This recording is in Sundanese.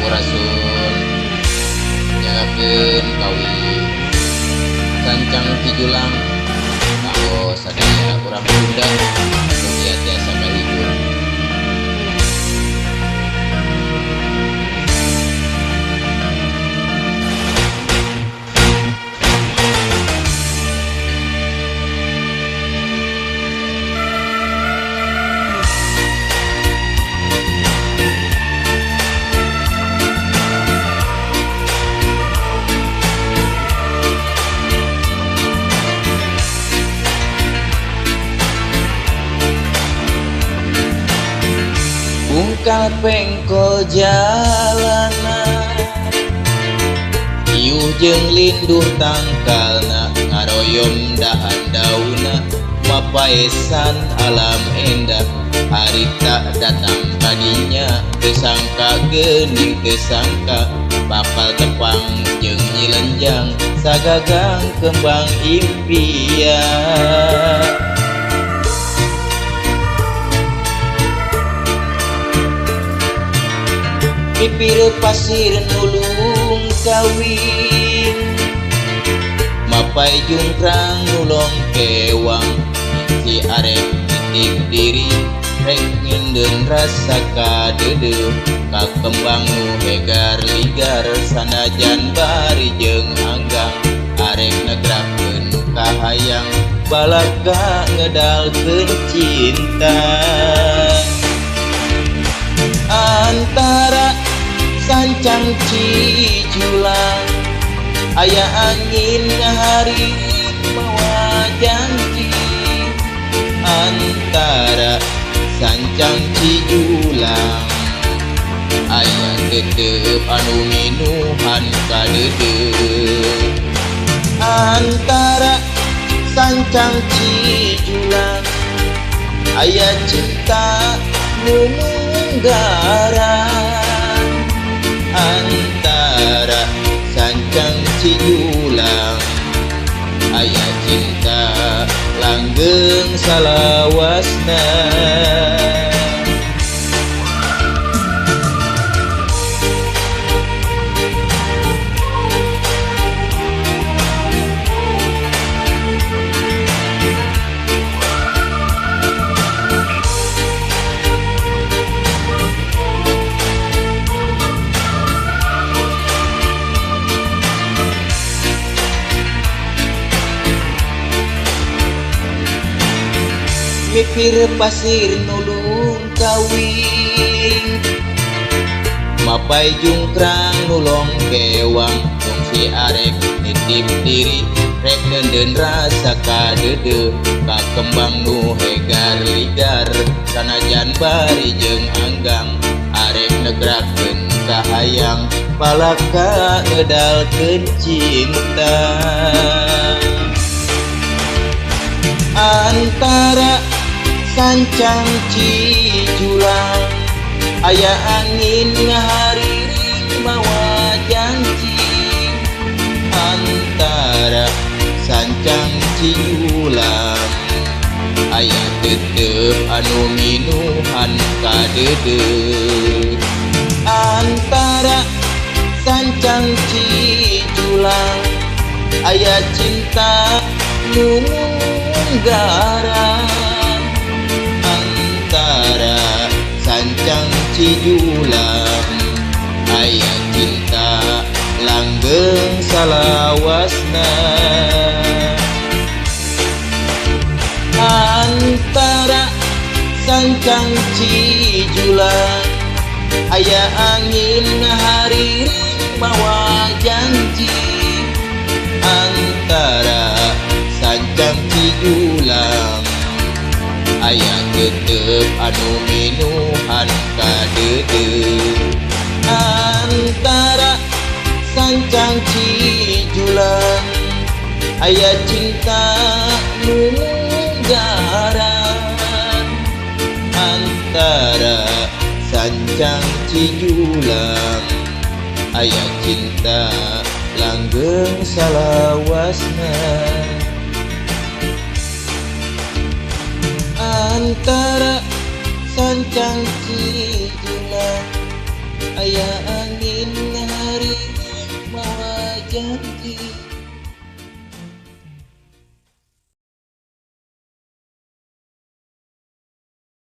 Sampurasun. Nyanggakeun kawi Sancang Cijulang kanggo sadaya urang Sunda mugia tiasa kahibur. Bungkal pengkol jalanan, iuh jeung linduh tangkalna, ngaroyom dahan dauna, mapaesan alam endah. Harita datang kadinya, teu sangka geuning teu sangka, bakal tepang jeung nyilenjang, sagagang kembang impian. Pipir pasir nulung kawin, mapai jungkrang nulong kewang, si arek titik diri rek ngindeun rasa kadeudeuh, ka kembang nu hegar ligar sanajan bari jeung anggang, arek negrakeun kahayang balaka ngedalkeun cinta. Antara Sancang Cijulang aya angin ngahariring mawa janji. Antara Sancang Cijulang aya tetep anu minuhan kadeudeuh. Antara Sancang Cijulang aya cinta nu munggaran. Antara Sancang Cijulang aya cinta langgeng salawasna. Mipir pasir nulung kawin, mapai jungkrang nulong kewang, si arek nitip diri rek nenden rasa kadeudeuh, ka kembang nu hegar ligar sanajan bari jeung anggang, arek negrakeun kahayang palaka ngedalkeun cinta. Antara Sancang Cijulang aya angin ngahariring mawa janji. Antara Sancang Cijulang aya tetep anu minuhan kadeudeuh. Antara Sancang Cijulang aya cinta nu munggaran. Antara Sancang Cijulang aya cinta langgeng salawasna. Antara Sancang Cijulang aya angin ngahariring mawa janji. Antara Sancang Cijulang aya tetep anu minuhan kadeudeuh. Antara Sancang Cijulang aya cinta nu munggaran. Antara Sancang Cijulang aya cinta langgeng salawasna. Antara Sancang Cijulang aya angin Jamin harineng mawa janji.